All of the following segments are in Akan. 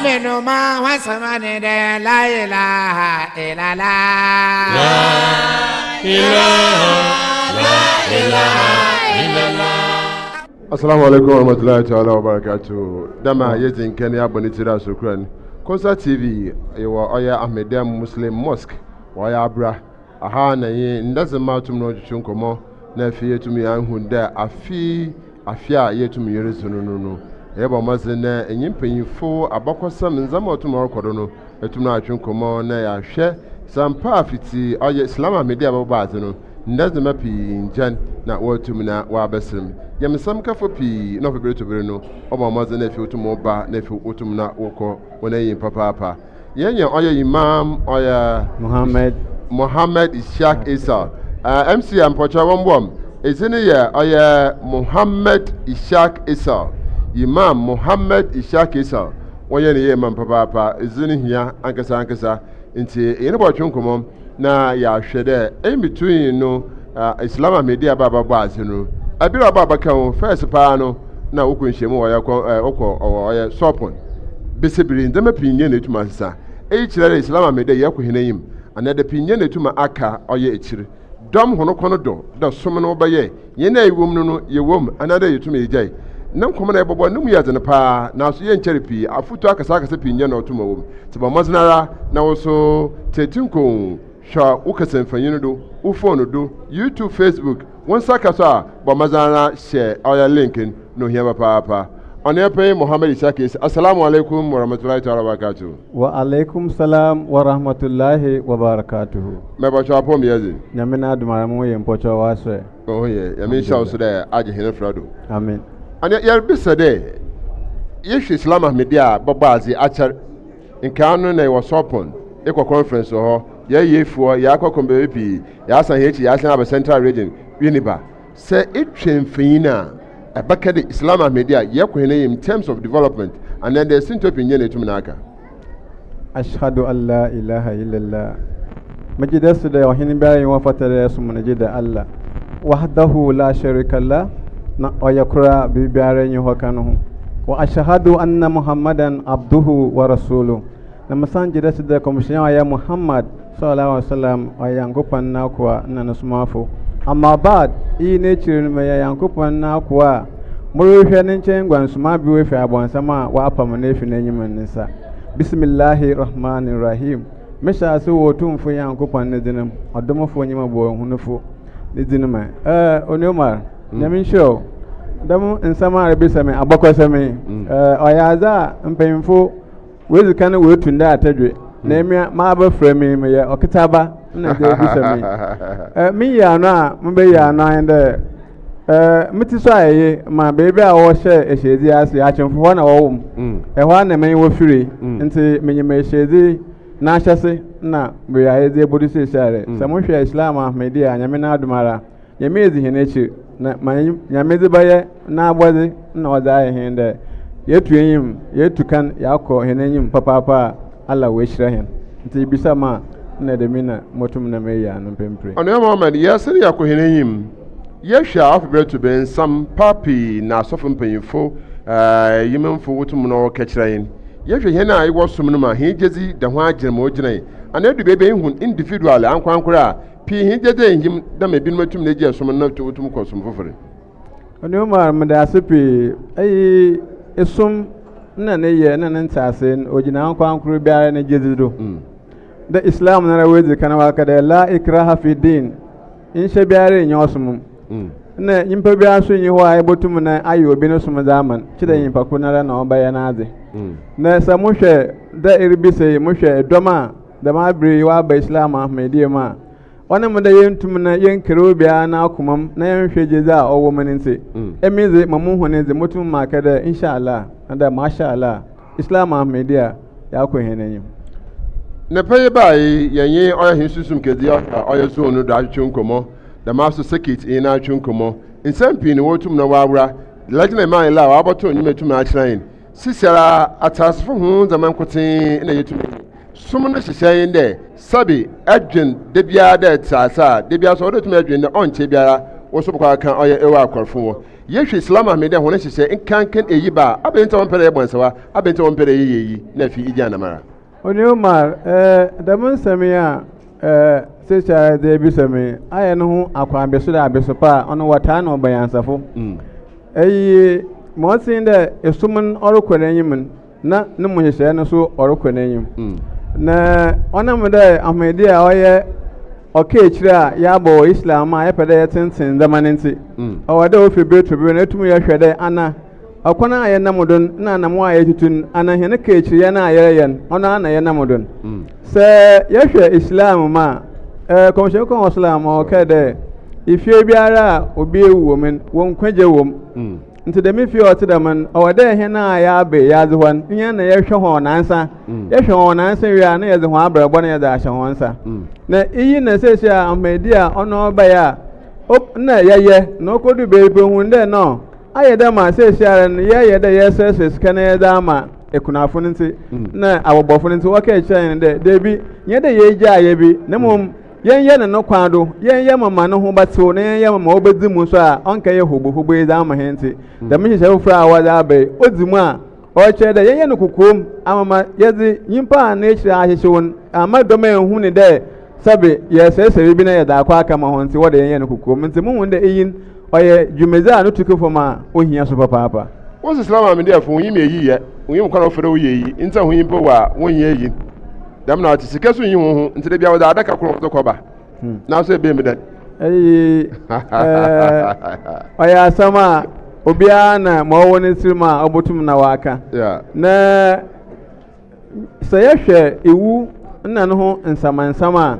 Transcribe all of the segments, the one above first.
Menoma wasɛm ne dɛ la ilaha illallah. La ilaha, la ilaha illallah. Assalamu alaikum warahmatullahi ta'ala wa barakatuh. Dama yedzi nkɛn abɔ ne tsir asokura Kosa TV yɛwɔ ɔyɛ Ahmadiyya Muslim Mosque wɔyɛ abra. Aha na nye ndazema tum na ɔtwetwe nkɔmmɔ na afei yɛtumi ahu dɛ afe afe a yɛtumi yɛredzi no yɛbɔ mmɔdzen na enye mpanyimfo abakɔsɛm ndzɛmba a ɔtum ɔrekɔ do no etum na atwe nkɔmmɔ na yɛahwɛ sampa afiti ɔyɛ Islam Ahmadiyya bɛbɔ adze no ndazema pii ngyɛn na wɔatum na wɔabɛsrem nyamesɛm kafo pii na ɔpɛ bere to bere no ɔbɔ mmɔdzen na afei wotum wɔba na afei wotum na wokɔ wɔn ayim papaapa. Yɛnyɛ ɔyɛ Imam ɔyɛ Muhammad Muhammad Ishaq Isa. MC a mpɔkyɛ wɔn bɔm edzi ne yɛ ɔyɛ Muhammad Ishaq Isa. Imam Muhammad Ishaq Isa wɔyɛ ne yɛ imam papaapa. Edzi ne hia ankasa ankasa nti yɛn bɔtwe nkɔmɔ na yɛahwɛ dɛ in between no Islam Ahmadiyya ba abɛbɔ adze no abiri aba abɛka ho first paa no na wokɔ nhyiamu wɔyɛ kɔ wokɔ ɔyɛ sɔpon besibiri ndzɛmba pii nyɛ na etum asesa. Eyi kyerɛ dɛ Islam Ahmadiyya yɛkɔ hɛn enyim anaa dɛ pii nyɛ na etum aka ɔyɛ ekyir. Dɔm hɔn kɔn dɔ dɛ som no wɔbɛyɛ hɛn a yɛwɔ mu no yɛwɔ mu anaa dɛ yetum yɛgyae. Ne nkɔmbɔ na yɛbɔbɔ no mu yɛ dzen paa naaso yɛnnkyɛr pii afotu akɛse pii nyɛ na ɔtum wɔ mu. Ntsi bɔ mbɔdzen ara na wo so tseetsee nkɔn hwɛ wo kasamfanyin do, wo phone do, YouTube, Facebook, wo nsa ka so a bɔ mbɔdzen ara hyɛ ɔyɛ link no na ohia papaapa. Ɔnoɛpanyin Mohammed Ishaq Issa, Assalamu alaikum warahmatullahi ta'ala wabarakatuh. Wa alaikum salam wa rahmatullahi wa barakatuhu. Mɛbɔtɔ apɔ mi yɛ dze. Nyame na adom ara mo yɛ mpɔkyɛ wa sɛ. Oh yɛ, Nyame nhyira wo so dɛ agye hɛn fra do. Amen. Ane yɛrebisa dɛ yɛhwɛ Islam Ahmadiyya a bɛbɔ adze akyɛr nkaa no na yɛwɔ Sɔpon ekɔ conference wɔ hɔ, yɛyɛ efuɔ, yɛakɔ kɔ baabi pii, yɛasan hɛn ekyir, yɛasan aba Central Region, Winneba. Sɛ etwa mfonyin a, ɛbɛka dɛ Islam Ahmadiyya yɛkɔ hɛn enyim in terms of development anaa dɛ sintɔ pii nnyɛ na etum na aka. Ashhadu an la ilaha illallah. Megye dɛ so dɛ ɔhene biara nyi hɔ fata dɛ yɛsom no gye dɛ Allah. Wahdahu la sharika lah, na ɔyɛ kor a biribiara nyi hɔ ka no ho. Wa ashhadu anna Muhammadan abduhu wa rasuluh. Na mesan gye dɛ so dɛ kɔmhyɛn a ɔyɛ Muhammad sallallahu alaihi wasallam ɔyɛ Nyankopɔn n'akoa na no somafo. Amma ba'd, iyi n'ekyir no meyɛ Nyankopɔn n'akoa a morohwehwɛ ne nkyɛn nguansomabew efi abɔnsam a ɔapam no efi n'enyim no ne nsa. Bismillahi Rahmani Rahim. Mehyɛ ase wɔ Otumfo Nyankopɔn ne dzin mu, Ɔdomfo nye Mbɔbɔrhunufo ne dzin mu. Eh, Onua Umar, Nyame nhyira wo. Dɛm nsɛm a erebisa me, abɔkɔsɛm yi, eh, ɔyɛ adze a mpanyimfo woedzi kan woetu ndɛ atadwe, na emi m'abɛfrɛ me meyɛ ɔketsaba na dze ebisa me. Eh, meyi ano a mebɛyi ano ara nye dɛ, eh, me tsi so ayɛ ye ma beebi a wɔhyɛɛ ehyiadzi ase, Akyemfo hɔ na wɔwoo me. Ɛhɔ ara na menye wɔ firii, ntsi minyim ehyiadzi n'ahyɛse na beebi a yɛdze ebodu seseiara. Sɛ mohwɛ Islam Ahmadiyya a, Nyame n'adom ara, Nyame edzi hɛn ekyir, na ma Nyame dze bɛyɛ n'abɔdze na ɔdze ayɛ hɛn dɛ yetu enyim, yetu kan yɛakɔ hɛn enyim papaapa a Allah oehyira hɛn. Ntsi ibisa me a, nna dɛm yi na motum na meyi ano mprempren. Ɔnoa Muhammad, yɛresan yɛakɔ hɛn enyim, yɛhwɛ a ɔfa ber to ber nsɛm pa pii na asɔfo mpanyimfo, yimamfo wotum na wɔkɛkyerɛ hɛn. Yɛhwɛ hɛn a yɛwɔ som no mu a, hɛn gyedzi da ho agyen ma ogyinae. Anaa edu beebi a ihu individually, ankorankor a, pii hɛn gyedzi ennhim dɛ ma binom etum na egyaa som no na wotum kɔ som fofor. Onua Umar, meda ase pii. Eyi esom na ne yɛ na ne ntseasee no, ogyina ankorankor biara ne gyedzi do. Dɛ Islam noara woedzi kan wɔaka dɛ la ikraha fi din, nhyɛ biara nnyi ɔsom mu. Nna nyimpa biara so nnyi hɔ a ebotum na ayɛ obi no som dze ama no, kyerɛ nyimpa kor noara na ɔbɛyɛ n'adze. Na sɛ mohwɛ dɛ eribisa yi, mohwɛ dɔm a dɛm aber yi wɔaba Islam Ahmadiyya mu a, ɔnam dɛ yenntum na yennker obiara n'akoma mu na yɛnnhwɛ gyedzi a ɔwɔ mu no ntsi, emi dze ma muhu no dze motum maaka dɛ Insha-Allah anaadɛ Masha-Allah, Islam Ahmadiyya yɛakɔ hɛn enyim. Ne pɛ yi bae yi, yɛnye ɔyɛ hɛn sunsum kedzi a ɔyɛ zone no do atwetwe nkɔmbɔ, dɛm ara so circuit nye no atwetwe nkɔmbɔ. Nsɛm pii na wotum na wɔawora. Legend Emmanuel a ɔabɔto ndwom etum akyerɛ hɛn. Seseiara atseasefo ho ndzɛmba nkotsee na yetum nye. Som no hyehyɛ hɛn dɛ sɛbe edwen da biara dɛ etse ase a, da biara so ɔwɔ dɛ etum edwen dɛ ɔnnkyɛr biara wo so bɔkɔ akɛka ɔyɛ ewɔ akɔrfo hɔ. Yɛhwɛ Islam ahmedɛ hɔn nhyehyɛɛ nkankan eyi ba a, abɛn ntsi a wɔmmpɛ dɛ yɛbɔ nsawa, abɛn ntsi a wɔmmpɛ dɛ yɛyɛ iyi, na afei igyaa dɛmara. Onua Omar, eh, dɛm nsɛm yi a eh, seseiara edze ebisa me yi, ayɛ no ho akwan beso dɛ abeso pa a, ɔno wɔtaa no ɔbanyansafo. Iyi, ma ɔtse nye dɛ esom no ɔrokɔ n'enyim no, na no mu nhyehyɛɛ no so ɔrokɔ n'enyim. Na ɔnam dɛ ahomegye a ɔyɛ ɔka ekyir a yɛabɔ wɔ Islam mu a yɛpɛ dɛ yɛtsentsen ndzɛmba no ntsi, ɔwɔ dɛ ofi ber to ber no etum yɛhwɛ dɛ ana ɔkwan a yɛnam do no na anamɔn a yetutu no, ana hɛn ka ekyiryɛ no a yɛreyɛ no, ɔno ara na yɛnam do no. Sɛ yɛhwɛ Islam mu a, Kɔmhyɛni Muhammad sallam ɔkaa dɛ, Efie biara a obi ewu wɔ mu no, wɔ nkwagye wɔ mu. Ntsi dɛm fie a ɔtse dɛm no, ɔwɔ dɛ hɛn a yɛaba wiadze hɔ no, hɛn na yɛhwɛ hɔn nansa. Yɛhwɛ hɔn nansa wie a, na yɛdze hɔn abrabɔ no yɛdze ahyɛ hɔn nsa. Na iyi na sesei a Ahmadi a ɔno ɔbae a, nna yɛyɛ, na okodur beebi ohun dɛ no, ayɛ dɛ ma seseiara no yɛyɛ dɛ yɛreserɛserɛ sika na yɛdze ama ekunafo no ntsi, na abɔbɔfo no ntsi, wɔkaa kyerɛɛ hɛn dɛ, Dabi, nnyɛ dɛ yegyaa yɛ bi, na mbom Yɛnyɛ no no kwan do, yɛnyɛ ma ma no ho bɛtsew na yɛnyɛ ma ma obedzi mu so a ɔnnkɛyɛ hobohobo yi dze ama hɛn ntsi, dɛm nhyehyɛɛ fofor a wɔdze aba yi, odzi mu a, ɔkyerɛ dɛ yɛnyɛ no kokoa mu ama ma yɛdze nyimpa a n'ekyir ahyehyew no, amma dɔm ennhu no dɛ sɛbe yɛresɛɛsɛɛ biribi na yɛdze akɔ akɛma hɔn ntsi wɔdɛ yɛnyɛ no kokoa mu. Ntsi muhun dɛ iyi no, ɔyɛ dwumadzi a no tu fam a ohia so papaapa. Wo se Islam Ahmadiyafo wonyim eyi yɛ, wonyim kwan a wɔfa do wɔyɛ eyi, ntsi a hɔn nyimpa wu a wonnyɛ eyi. Dɛm na ɔtse, sika so nnyi hɔnho, ntsi da biara wɔdze adaka kor wɔdze kɔba. Naaso ebɛn mu dɛn? Eyi ɔyɛ asɛm a obiara na ma ɔwɔ ne tirim a ɔbotum na waka. Na sɛ yɛhwɛ ewu nna no ho nsɛmansɛm a,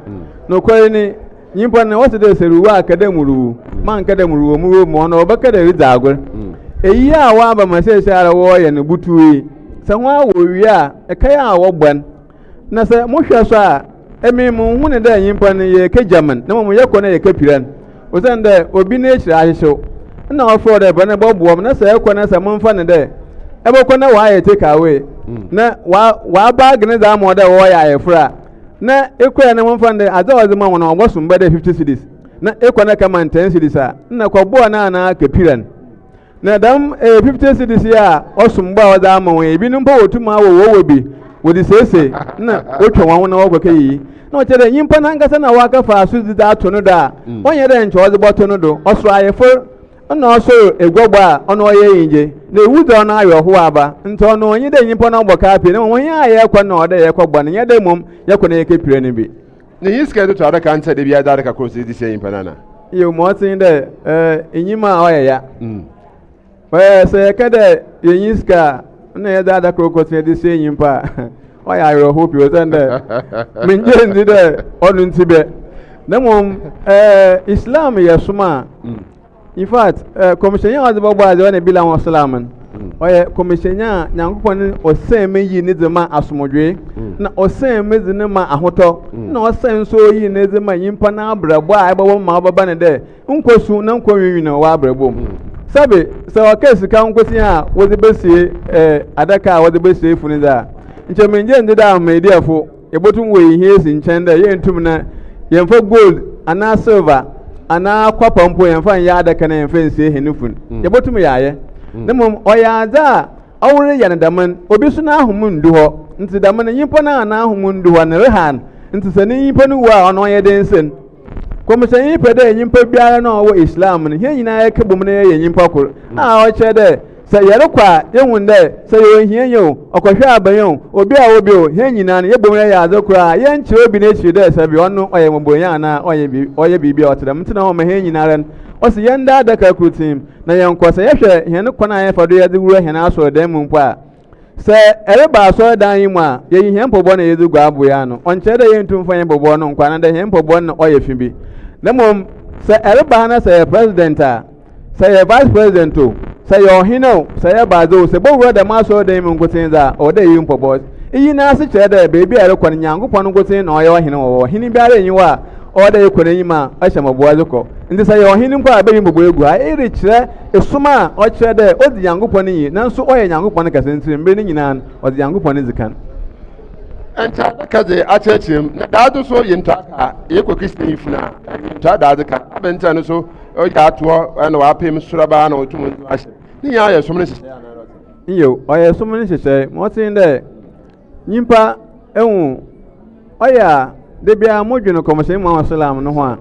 nokwar ni, nyimpa no wɔse dɛ sɛ ruwu a ka dɛ muruwu, manka dɛ muruwu, muruwu mu ɔno ɔbɛka dɛ ridzi agor. Eyi a wɔaba ma seseiara wɔreyɛ no butuw yi, sɛ hɔn a wowie a, ɛkae a wɔbɔ no. Na sɛ mohwɛ so a, emi munnhu no dɛ nyimpa no yɛrekegya man, na mbom yɛkɔ na yɛkepira no, osiandɛ obi n'ekyir ahyehyew. Nna ɔfrɛ wo dɛ bra na bɔboa me, na sɛ ekɔ na sɛ momfa no dɛ ebɔkɔ na ɔayɛ take away, na ɔabaage ne dze ama wo dɛ wɔreyɛ ayefor a, na ekɔe na momfa no dɛ adze a ɔdze ma wo no ɔbɔsom bɛyɛ dɛ 50 cedis, na ekɔ na ekɛma no 10 cedis a, nna kɔboa no anaa kepira no. Na dɛm 50 cedis yi a ɔsom bo a wɔdze ama hɔn yi, binom mpo wotum awɔ wɔwɔ bi wɔdze siesie na wotwa hɔn ho na wɔkɔ kɛyiyi. Na ɔkyerɛ dɛ nyimpa nankasa na ɔakɛfa asodzi dze ato no do a, ɔnnyɛ dɛ nkyɛ ɔdze bɔto no do. Ɔsor ayefor na ɔsor eguabɔ a ɔno ɔyɛ enyigye, na ewu dze ɔno awerɛhow aba. Ntsi ɔno onnyi dɛ nyimpa no ɔbɔ kaa pii na mbom hɛn a yɛkɔ no na ɔwɔ dɛ yɛkɔbɔ no, nnyɛ dɛ mbom yɛkɔ na yekepira no bi. Na iyi sika yɛdze to adaka ntsɛ da biara dze adaka kor so dze sie nyimpa no ana? Nyew, ma ɔtse nye dɛ, eh, inyim a ɔyɛ ya. Eh, sɛ yɛka dɛ yennyi sika a, nna yɛdze adaka kor kɔtsena dze sie nyimpa a, ɔyɛ awerɛhow pii osiandɛ menngye nndzi dɛ ɔno ntsi bɛ. Na mbom, eh, Islam yɛ som a, In fact, eh, kɔmhyɛnyi a ɔdze bɔbɔ adze ɔne Bilam ɔslam no, mm. ɔyɛ kɔmhyɛnyi a Nyankopɔn ɔsɛn me yi ne dze ma asomdwee, mm. na ɔsɛn me dze ne ma ahotɔ, mm. na ɔsɛn nso oyi ne dze ma nyimpa n'abrabɔ a ɛbɛbɔ ma ɔbɛba ne dɛ nkɔsu na nkɔnwinwin wɔ abrabɔ mu. Sɛbe, sɛ ɔka sika nkosi a wɔdze besie eh, adaka a wɔdze besie funu dze a, nkyɛ mengye ndze dɛ ahomediafo Yebotum woeyi hɛn esi nkyɛn dɛ yenntum na yɛmmfa gold anaa silver anaa copper mpo yɛmmfa nnyɛ adaka na yɛmmfa nnsie hɛn fun. Yebotum yɛayɛ. Na mbom ɔyɛ adze a ɔworeyɛ no dɛm no, obi so n'ahom nndu hɔ. Ntsi dɛm no, nyimpa no a n'ahom nndu hɔ no reha no. Ntsi sɛ ne nyimpa no wu a, ɔno ɔyɛ dɛn sen? Kɔmhyɛnyi pɛ dɛ nyimpa biara no a ɔwɔ Islam no, hɛn nyina yɛkɛbɔ mu na yɛyɛ nyimpa kor, a ɔkyerɛ dɛ sɛ yɛrokɔ a yehu dɛ sɛ yɛwɔ ohianyi o, ɔkɔhwɛabanyi o, obi a ɔwɔ bi o, hɛn nyina no yɛbɔ mu yɛyɛ adze kor a yɛnnkyerɛ obi n'ekyir dɛ sɛ bi ɔno ɔyɛ mbɔbɔrnyi anaa ɔyɛ bi ɔyɛ biribi a ɔtse dɛm. Ntsi na ɔma hɛn nyinara no ɔse yɛnda adaka kor tsim na yɛnkɔ. Sɛ yɛhwɛ hɛn kwan a yɛfa do yɛdze wura hɛn asɔrdan mu mpo a, Sɛ ereba asɔrdan yi mu a, yeyi hɛn mpɔbowa na yedze gu abow yi ano. Ɔnnkyerɛ dɛ yenntum mmfa hɛn mpɔbowa no nnkɔ anaadɛ hɛn mpɔbowa no na ɔyɛ fi bi. Na mbom sɛ ereba ha na sɛ eyɛ president a, sɛ eyɛ vice president o, sɛ eyɛ ɔhen o, sɛ eyɛ badze o, sɛ ebowura dɛm asɔrdan yi mu nkotsee dze a, ɔwɔ dɛ eyi mpɔbowa. Iyi n'ase kyerɛ dɛ beebi a erokɔ no, Nyankopɔn nkotsee na ɔyɛ ɔhen wɔ hɔ. Ɔhen biara nnyi hɔ a ɔwɔ dɛ ekɔ n'enyim a ɔhyɛ mbɔbowa dze kɔ. Ntsi sɛ eyɛ ɔhen mpo a, ebeyi mbɔbowa egu ha. Iyi rekyerɛ Som a ɔkyerɛ dɛ odzi Nyankopɔn nyi naaso ɔyɛ Nyankopɔn kɛse ntsi mber no nyina no ɔdze Nyankopɔn dzi kan. Nkyɛ adaka dze akyerɛkyerɛ mu, na daadze so yenntɔ aka, yɛkɔ Christian funu a, yenntɔ daadze ka, abɛn ntsi a no so. Ɔgya atoɔ ɛna wapem soraba na ɔtum nso ahyɛ. Ne nyinaa yɛ som no nhyehyɛe anaa ɔsɛ? Nyew, ɔyɛ som no nhyehyɛe. Ma ɔtse nye dɛ nyimpa ehu ɔyɛ a da biara modwen Kɔmhyɛnyi Muhammad Sallam no ho a,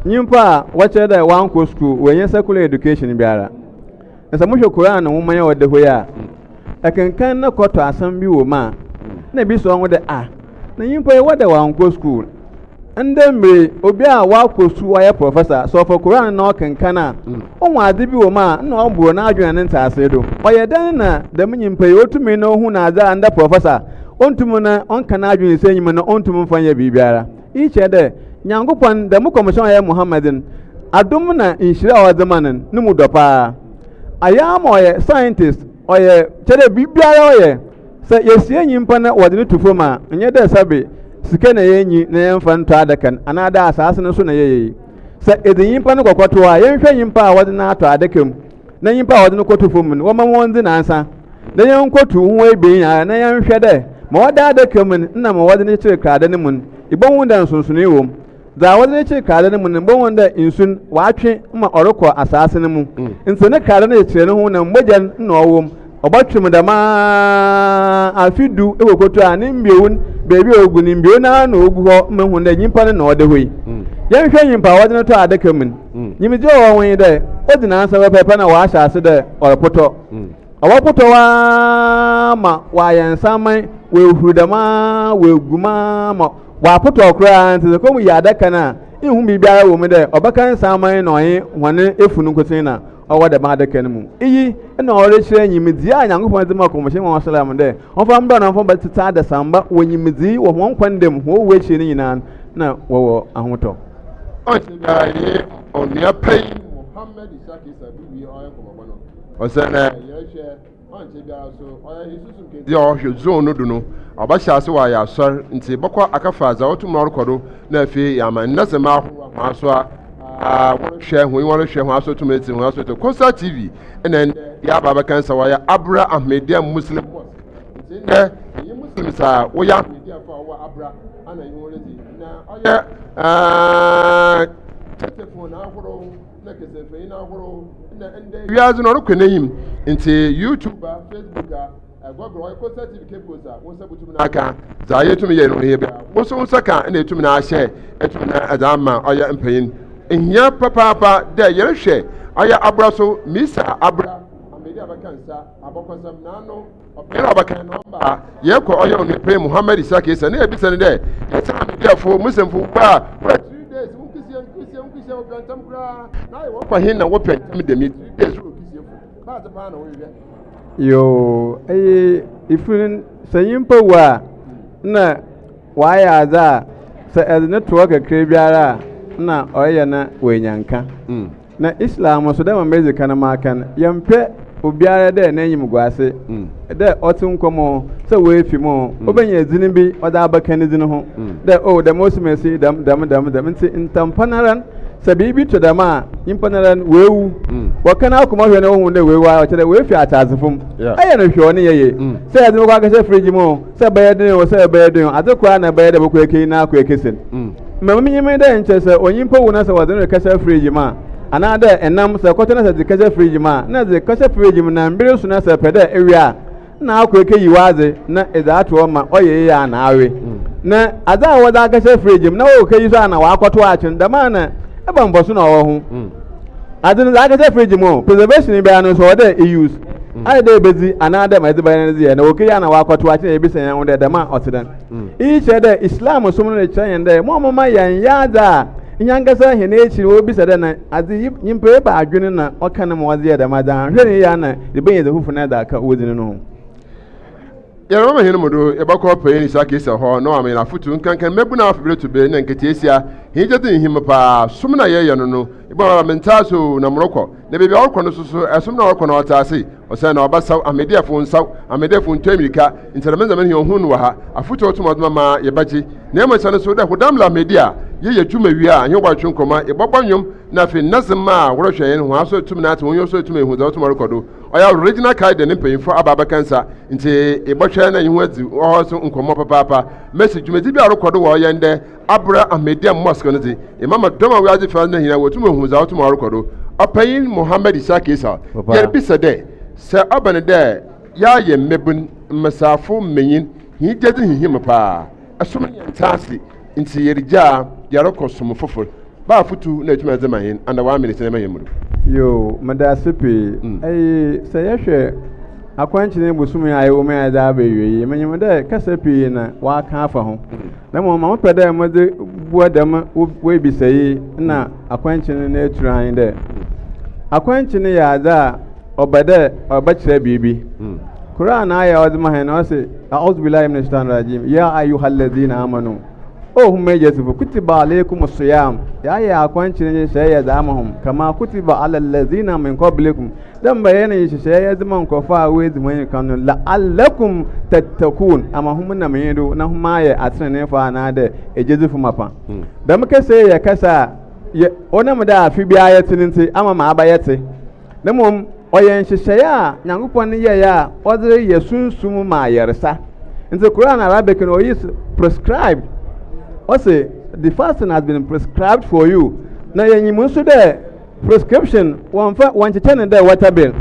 nyimpa a wɔkyerɛ dɛ wɔannkɔ skuul, woennya secular education biara. Na sɛ mohwɛ Koran nwoma yi a ɔda hɔ yi a, ɛkenkan na kɔtɔ asɛm bi wɔ mu a, na ebi sɔ ho dɛ ah, na nyimpa yi wɔdɛ wɔannkɔ skuul. Ndɛ mber yi, obi a ɔakɔ skuul ɔayɛ professor, sɛ ɔfa Koran na ɔkenkan a, ohu adze bi wɔ mu a nna ɔbor n'adwen na ne ntseasee do. Ɔyɛ dɛn na dɛm nyimpa yi otumii na ohun adze a ndɛ professor onntum na ɔnnka n'adwen nsi enyim na onntum mmfa nnyɛ biribiara? Iyi kyerɛ dɛ Nyankopɔn, dɛm kɔmhyɛn a ɔyɛ Muhammad no, adom na nhyira a ɔdze ma no no, no mu dɔ paa. Ayɛ ama ɔyɛ scientist, ɔyɛ kyerɛ dɛ biribiara ɔyɛ. Sɛ yesie nyimpa na wɔdze no to famu a, nnyɛ dɛ sɛbe sika na yennyi na yɛmfa ntɔ adaka no anaadɛ asaase no so na yɛyɛ yi. Sɛ edze nyimpa no kɔkɔto hɔ a, yɛnhwɛ nyimpa a wɔdze no ato adaka mu na nyimpa a wɔdze no kɔto famu no, wɔmma wondzi nansa na yɛnkotu ho ebien ara na yɛnhwɛ dɛ ma ɔda adaka mu no nna ma wɔdze no kyekyer krada no mu no, ibohu dɛ nsonsonee wɔ mu. Dza wɔdze no kyekyer krada no mu no, ibohu dɛ nsu no ɔatwe ma ɔrokɔ asaase no mu. Ntsi ne krada no kyekyer no ho na mbɔgya no nna ɔwɔ mu. Ɔbɔtwe mu dɛm ara afe du ekokotu a ne mbiew no beebi a ogu no, mbiew no ara na ogu hɔ ma ehu dɛ nyimpa no na ɔda hɔ yi. Yɛnhwɛ nyimpa a wɔdze no tɔ adaka mu no. Nyimdzee a ɔwɔ ho nye dɛ odzi nansa pɛpɛɛpɛ na ɔahyɛ ase dɛ ɔropotɔ. Ɔbɔpotɔw ara ma ɔayɛ nsaman, oehur dɛm ara, oegu mu ara ma ɔapotɔw koraa ntsi sɛ kɔm yi adaka no a, innhu biribiara wɔ mu dɛ ɔbɛka nsaman na ɔnye hɔn efun nkotsee na ɔwɔ dɛm adaka no mu. Iyi na ɔrekyerɛ nyimdzee a Nyankopɔn dze maa Kɔmhyɛnyi Muhammad sallam dɛ ɔmfa mbra na ɔmfa mbɛtsetse adasamba wɔ nyimdzee wɔ hɔn nkwa nda mu, hɔn owu ekyir no nyina na wɔwɔ ahotɔ. Ɔnkyɛ biara yɛnye onua panyin Mohammed Ishaq Issa bi wie ɔyɛ nkɔmbɔbɔ no. Ɔsɛ dɛ yɛhwɛ ɔnkyɛ biara so ɔyɛ hɛn sunsum kendzi a ɔhwɛ zone no do no ɔbɛhyɛ ase ɔayɛ asɔr ntsi bɔkɔ akɛfa dza otum na ɔrokɔ do na afei yɛama ndasɛm ahorow a hɔn asoa a wɔrohwɛ hɔn enyiwa rohwɛ hɔn aso tum etse hɔn aso etse Kosa TV na ndɛ yɛaba abɛka nsa wɔayɛ Abra Ahmadiyya Muslim Mosque ntsi ndɛ enye Muslims a wɔyɛ Ahmadiyyafo a wɔwɔ Abra ana enye hɔn ridzi na ɔyɛ tetefon ahorow na kɛsɛmfɛnyin ahorow na ndɛ wiadze no ɔrokɔ n'enyim ntsi YouTube a Facebook a Google ɔyɛ Kosa TV Cape Coast a wo nsa botum na aka dza yetum yɛ no yɛ bia wo so wo nsa ka na etum na ahyɛ etum na ɛdze ama ɔyɛ mpanyin ehia papaapa dɛ yɛrehwɛ ɔyɛ abra so misa abra amedi abɛka nsa abɔkɔsɛm n'ano Ɔpanyin a ɔbɛkan no ɔba a, yɛkɔ ɔyɛ onua panyin Muhammad Ishaq Issa na yɛbisa no dɛ, yɛsɛ Ahmadiyafo, Muslimfo wo a, wɔyɛ 3 days wo nkesia nkesia nkesia wɔpɛ ntɛm koraa na ayɛ wɔkɔ hen na wɔpɛ ntɛm dɛm yi 3 days wɔ kesiefo baadze paa na wɔhwehwɛ. Yoo, eyi ifunu sɛ nyimpa wu a nna ɔayɛ adze a sɛ ɛdze no to hɔ kakra biara a nna ɔreyɛ na oenya nka. Na Islam so, dɛ ma medzi kan makã no, yɛmmpɛ obiara dɛ n'enyim gu ase, dɛ ɔtse nkwa mu o, sɛ oefi mu o, obenya dzin bi ɔdze abɛka ne dzin ho, dɛ oh dɛm osimesi yi dɛm dɛm dɛm dɛm. Ntsi ntsɛmpa noara no, sɛ biribi to dɛm a, nyimpa noara no oewu. Wɔka n'akoma hwɛ na wohu dɛ oewu a, ɔkyerɛ dɛ oefi atseasefo mu. Eyɛ no hwee a ɔno nnyɛ yie. Sɛ yɛdze no bɔkɔ akɛhyɛ fridge mu o, sɛ ebɛyɛ dɛn o, sɛ ebɛyɛ dɛn o, adze kor ara na ebɛyɛ dɛ ebɔkɔ ekeyi na akɔ ekesi no. Ma minyim nye dɛ nkyɛ sɛ onyimpa wu na sɛ wɔdze no rekɛhyɛ fridge mu a, anaadɛ nam sɛ ekɔtɔ na sɛ edze kɛhyɛ fridge mu a, nna edze kɛhyɛ fridge mu na mber so na sɛ epɛ dɛ ewe a, nna akɔ ekeyi w'adze na edze ato hɔ ma ɔyɛ yie a na awe. Na adze a wɔdze akɛhyɛ fridge mu na wokeyi so a na wɔakɔtow akyen, dɛm a na ebɛn mfaso na ɔwɔ ho? Adze no dze akɛhyɛ fridge mu o, preservation biara no so ɔwɔ dɛ e use. Ayɛ dɛ ebedzi anaadɛ ma edze bɛyɛ no dze yɛ na wokeyi a na wɔakɔtow akyen na yebisa hɛnho dɛ dɛm a ɔtse dɛn? Iyi kyerɛ dɛ Islam som no rekyerɛ hɛn dɛ momma yɛnnyɛ adze a hɛnankasa hɛn ekyir wobisa dɛ na adze yi nyimpa yi ba adwen na ɔka no ma ɔdze yɛ dɛm adze a, annhwɛ no yie a nna yebenya dze fofor no dze aka odzin no ho. Yɛrebɛma hɛn mu do, yɛbɔkɔ Panyin Isaac Essel hɔ na ɔama hɛn afotu, nkankan mbabun a wɔafe ber to ber na nketseesia, hɛn gyedzi nnhim paa, som no a yɛyɛ no no, ebɔn aba menntse ase o, na morokɔ, na beebi a ɔrokɔ no so so, som no a ɔrokɔ no ɔtse ase, osiandɛ ɔbɛsaw, Ahmadiafo nnsaw, Ahmadiafo nntu emirika, ntsi dɛm ndzɛmba no hia ohun no wɔ ha, afotu a otum ɔdze ma ma yɛbɛgye, na mbom hyɛ no nsew dɛ Hodam la Ahmadi a yɛyɛ dwuma wie a, hɛn bɔtwe nkɔmbɔ, yɛbɔbɔ ndwom, na afei ndasema a wɔrohwɛ hɛn, hɔn aso etum na atse, hɔn enyiwa so etum ehu dza otum ɔrokɔ do. Ɔyɛ Regional Kaida ne mpanyimfo aba abɛka nsa ntsi ebɔhwɛ na nye hɔn edzi hɔ so nkɔmbɔ papaapa. Mesi dwumadzi bi a ɔrokɔ do wɔ ɔyɛ ndɛ aber Ahmadiyya Mosque no dze, ema ma dɔm a wiadze fɛw no nyina wotum ehu dza ɔtum ɔrokɔ do. Ɔpanyin Mohammed Ishaq Issah, yɛrebisa dɛ, sɛ ɔba no dɛ yɛayɛ mbabun, mbasiafo, mbanyin, hɛn gyedzi hihim paa. Som no yɛnntse ase ntsi yeregyaa yɛrokɔ som fofor. Ba afotu na etum dze ma hɛn under one minute na ema hɛn mu do. Yoo, meda ase pii. Eyi, sɛ yɛhwɛ akwankyerɛ bosoom yi a yɛwɔ mu yi a yɛdze aba ewiei yi, minyim dɛ kasa pii na wɔakã afa ho. Na mbom ma mepɛ dɛ medze bua dɛm woebisa yi na akwankyerɛ no n'etur ara nye dɛ, akwankyerɛ no yɛ adze a ɔbɛ dɛ ɔbɛkyerɛ biribi. Qur'aan ayɛ a ɔdze ma hɛn no ɔse, A'udhu billahi minash shaitani rajim, Ya ayyuhalladhina amanu, O hom egyedzifo, kutiba alaykum siyam, yɛayɛ akwankyerɛ nhyehyɛɛ yɛdze ama hom, kama kutiba ala alladhina min qablikum, dɛ mbrɛ yɛyɛ no nhyehyɛɛ yɛdze ma nkorɔfo a woedzi hɔn enyi kan no, la'allakum tattaqun, ama hom nam iyi do na hom ayɛ atseneneefo anaadɛ egyedzifo mapã. Dɛm kasa yi yɛ kasa a yɛ ɔnam dɛ afe biara yɛtse no ntsi ama ma aba yɛtse. Na mbom ɔyɛ nhyehyɛɛ a Nyankopɔn yɛe a ɔdze reyɛ sunsum mu ayarsa. Ntsi Quran Arabic no oyi prescribed, ɔse the fasting has been prescribed for you. Na yenyim so dɛ prescription wɔmmfa wɔnnkyekyɛ no dɛ water bill.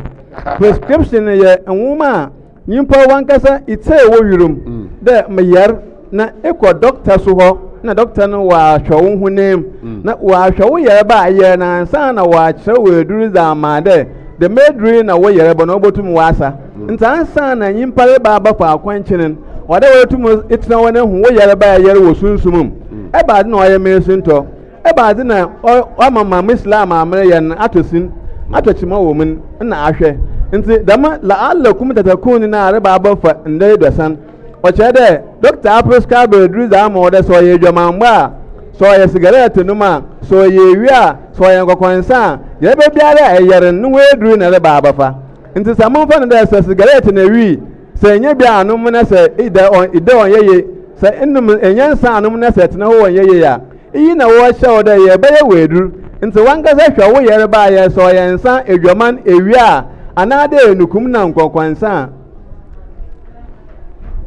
Prescription yɛ nwoma a Nyimpa wankasa itsee wo wirom dɛ meyar na ekɔ dɔkta so hɔ na dɔkta no ɔahwɛ wo honam na ɔahwɛ wo yarba a eyar no ansaana ɔakyerɛw wo edur dze ama dɛ dɛm edur yi na wo yarba no obotum ɔasa. Ntsi ansaana nyimpa reba abɛfa akwankyen no, ɔwɔ dɛ etum etsena hɔ na ehu wo yarba a eyar wɔ sunsum mu. Ebɛnadze na ɔyɛ me esintɔ? Ebɛnadze na ɔama ma m'Islam a mereyɛ no atɔ sin, atɔ kyema wɔ mu no nna ahwɛ? Ntsi dɛm la'allakum tatakun no a reba abɛfa ndɛ eduasa no, ɔkyerɛ dɛ dɔkta aprescribe edur dze ama wo dɛ sɛ ɔyɛ edwamambɔ a, sɛ ɔyɛ sigarɛɛte nom a, sɛ ɔyɛ ewi a, sɛ ɔyɛ nkɔkɔnsa a, yarba biara a eyar no, no ho edur na ereba abɛfa. Ntsi sɛ momfa no dɛ sɛ sigarɛɛte na wii, sɛ ennya bi annom na sɛ ida ɔnnyɛ yie, sɛ enom ennya nsa annom na sɛ etsena hɔ ɔnnyɛ yie a, Iyi na wɔhyɛ wo dɛ yɛ bɛyɛ wo edur. Ntsi wankasa hwɛ wo yarba a yɛ, sɛ ɔyɛ nsa, edwaman, ewia, anaadɛ enukum na nkɔnkɔnsa a,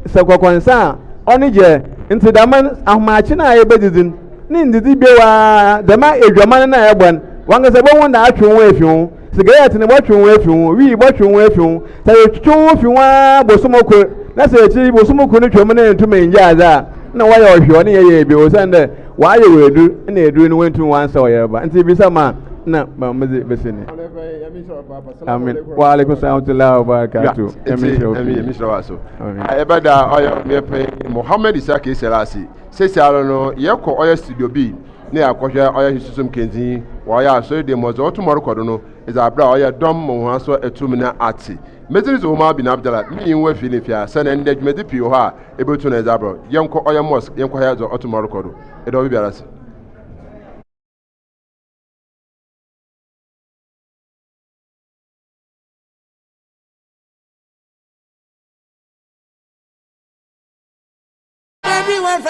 sɛ nkɔnkɔnsa a, ɔno gyɛ. Ntsi dɛm no, ahomakye no a ebedzidzi no, ne nndzidzi bio ara, dɛm edwaman no a ebɔ no, wankasa bohu dɛ atwe woho efi ho. Sigaret no bɔtwe woho efi ho, wii bɔtwe woho efi ho. Sɛ etwetwe woho fi ho ara bosoom kor, na sɛ ekyir yi bosoom kor no twa mu na enntum enngyaa dze a, nna wɔyɛ ɔhwe ɔne yɛ yɛ bio osiandɛ wɔayɛ wɔ edur na edur no woenntum wɔansa ɔyarba. Ntsi bisa me a nna ma medze besi ne. Amen. Wa alaikum salam wa rahmatullahi wa barakatuh. Nyame nhyira wo pii. Nyame nhyira wo so. Ɛbɛda ɔyɛ meɛpɛ Mohammed Isa Kesera ase. Sɛsi ara no yɛkɔ ɔyɛ studio bi na yɛakɔhwɛ ɔyɛ hyehyɛsom kɛndzi wɔ ɔyɛ asɔre dɛm mu ɔdze ɔtom ɔrekɔ do no ɛdze abrɛ a ɔyɛ dɔm ma wɔn aso atum na ate. Medzin dze Umar bin Abdallah menyi wo afi ne fie a sɛ na ndɛ dwumadzi pii wɔ hɔ a Ebotu na edze abrɛ wo. Yɛnkɔ ɔyɛ mosque, yɛnkɔ ha dza ɔto ma ɔrokɔ do. Eda obi biara ase. Everyone